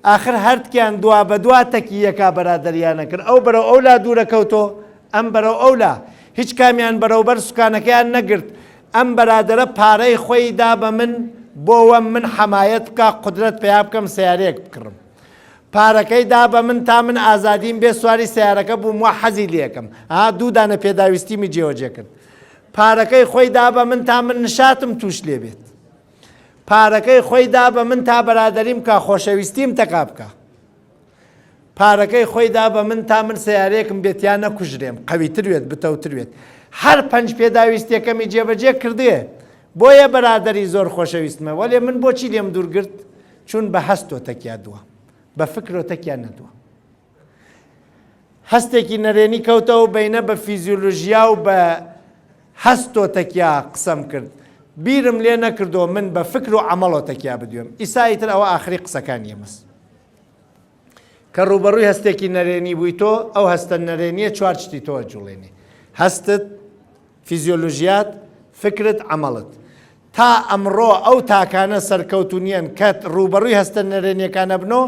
ئاخر هەردکیان دوا بەدوا تەکی یەکا بەرادەریان ئەکرد ئەو بەرەو ئەو لا دوورە کەوتۆ ئەم بەرەو ئەو لا هیچ کامیان بەرەو بەر سوکانەکەیان نەگرت ئەم بەرادەرە پارەی خۆی دا بە من بۆ وەم من حەمایەت بکا قودرەت پەیا بکەم سەیارەیەک بکڕم پارەکەی دا بە من تا من ئازادیم بێ سواری سەیارەکە بووم وا حەزی لێکەم ها دوو دانە پێداویستیمی جێوەجێ کرد پارەکەی خۆی دا بە من تا من نشاتم توش لێ بێت پارەکەی خۆی دا بە من تا بەرادەریم بکا خۆشەویستیم تەکا بکا پارەکەی خۆی دا بە من تا من سەیارەیەکم بێت یا نەکوژرێم قەویتر وێت بتەوتر وێت هەر پەنج پێداویستیەکەمی جێبەجێ کردێ بۆیە بەرادەری زۆر خۆشەویستمە وەلێ من بۆچی لێم دوور گرت چون بە هەستۆ تەکیا دووە بە فکرۆ تەکیا نەدووە هەستێکی نەرێنی کەوتەوە بەینە بە فیزیولوژیا و بە هەستۆ تەکیا قسەم کرد بیرم لێ نەکردۆ من بە فکر و عەمەڵۆ تەکیا بدوێم ئیسا ئیتر ئەوە ئاخری قسەکانی ئێمەس کە ڕووبەڕووی هەستێکی نەرێنی بووی تۆ ئەو هەستە نەرێنیە چوار شتی تۆ ئەجوڵێنێ هەستت فیزیۆلۆژیات، فکرت، عەمەڵت. تا ئەمڕۆ ئەو تاکانە سەرکەوتوو نییەن کە ڕووبەڕووی هەستە نەرێنییەکان ئەبنۆ،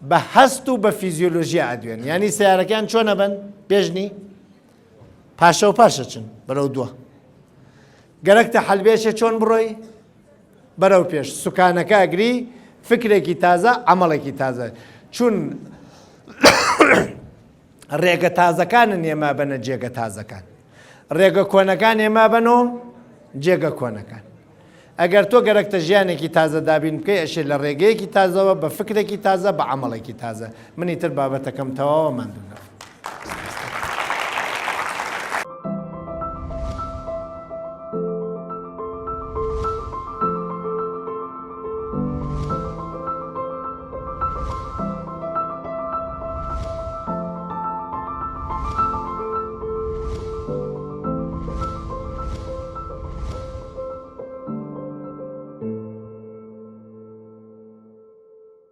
بە هەست و بە فیزیۆلۆژیا ئەدوێن. یانی سەیارەکەیان چۆن ئەبەن؟ پێشنی؟ پاشەوپاش ئەچن بەرەو دوا. گەرەکتە حەلبێشێ چۆن بڕۆی؟ بەرەو پێش. سوکانەکە ئەگری، فکرێکی تازە، عەمەڵێکی تازە. چون ڕێگە تازەکانن ئێمە بەنە جێگە تازەکان ڕێگە کۆنەکان ئێمە بەن و جێگە کۆنەکان ئەگەر تۆ گەرەکتە ژیانێکی تازە دابین بکەی ئەشێ لە ڕێگەیەکی تازەوە بە فکرێکی تازە بە عملێکی تازە منی تر بابەتەکەم تەواوە ماندوو نەبن.